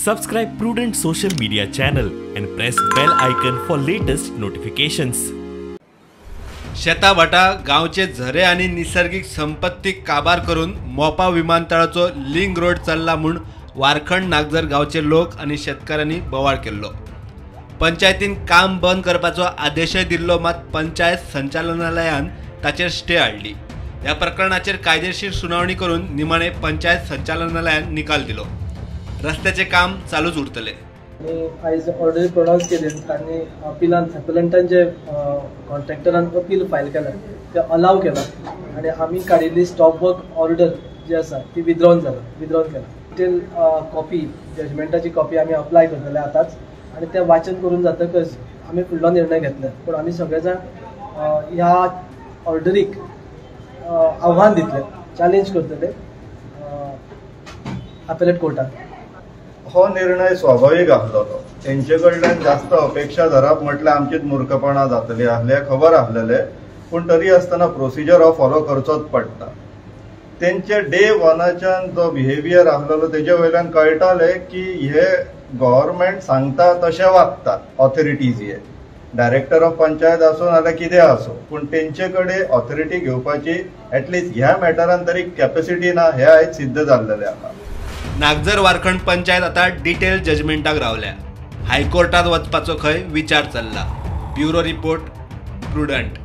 Subscribe Prudent social media channel and press bell icon for latest notifications. शेताभाटा गांवचे झरे आनी निसर्गीक संपत्ती काबार करून मोपा विमानतळाचो लिंग रोड चल्ला म्हूण वारखंड नागझर गांवचे लोक आनी शेतकारांनी बोवाळ केल्लो. पंचायतीन काम बंद करपाचो आदेशय दिल्लो, मात पंचायत संचालनालयान ताचेर स्टे हाडली. ह्या प्रकरणाचेर कायदेशीर सुनावणी करून निमाणे पंचायत संचालनालयान निकाल दिलो. रस्त्याचे काम चालूच उरतले. आनी आयज ऑर्डर प्रोनावन्स केली तांणी अपिलान एपलंटान जे कॉन्ट्रॅक्टरान अपील फायल केला ते अलाव केला आनी आमी काडिल्ली स्टॉप वर्क ऑर्डर जी आसा ती विथड्रॉन जाला, विथड्रॉन केला. डिटेल कॉपी जजमेंटाची कॉपी आमी अप्लाय करतले आतांच आनी तें वाचन करून जातकच आमी फुडलो निर्णय घेतले. पूण आमी सगळे जाण ह्या ऑर्डरीक आव्हान दितले, चॅलेंज करतले अपॅलेट कोर्टात. हो निर्णय स्वाभावीक आसलेलो. तेंचे कडल्यान जास्त अपेक्षा धरप म्हटल्यार आमचीच मूर्खपणां जातली आसले, खबर आसलेले, पूण तरी आसतना प्रोसिजर हो फॉलो करचोच पडटा. तेंचे डे वनाच्यान जो बिहेवियर आसलेलो तेजे वयल्यान कळटाले की हे गव्हर्मेंट सांगता तशें वागतात ऑथॉरिटीज. हे डायरेक्टर ऑफ पंचायत आसूं नाल्यार कितें आसूं, पूण तेंचे कडेन ऑथॉरिटी घेवपाची एटलिस्ट ह्या मॅटरान तरी कॅपेसिटी ना हें आयज सिद्ध जाल्लेलें आसा. नागझर वारखंड पंचायत आता डिटेल जजमेंटाक रावल्या. हायकोर्टात वचपाचो खंय विचार चल्ला. Bureau report, Prudent.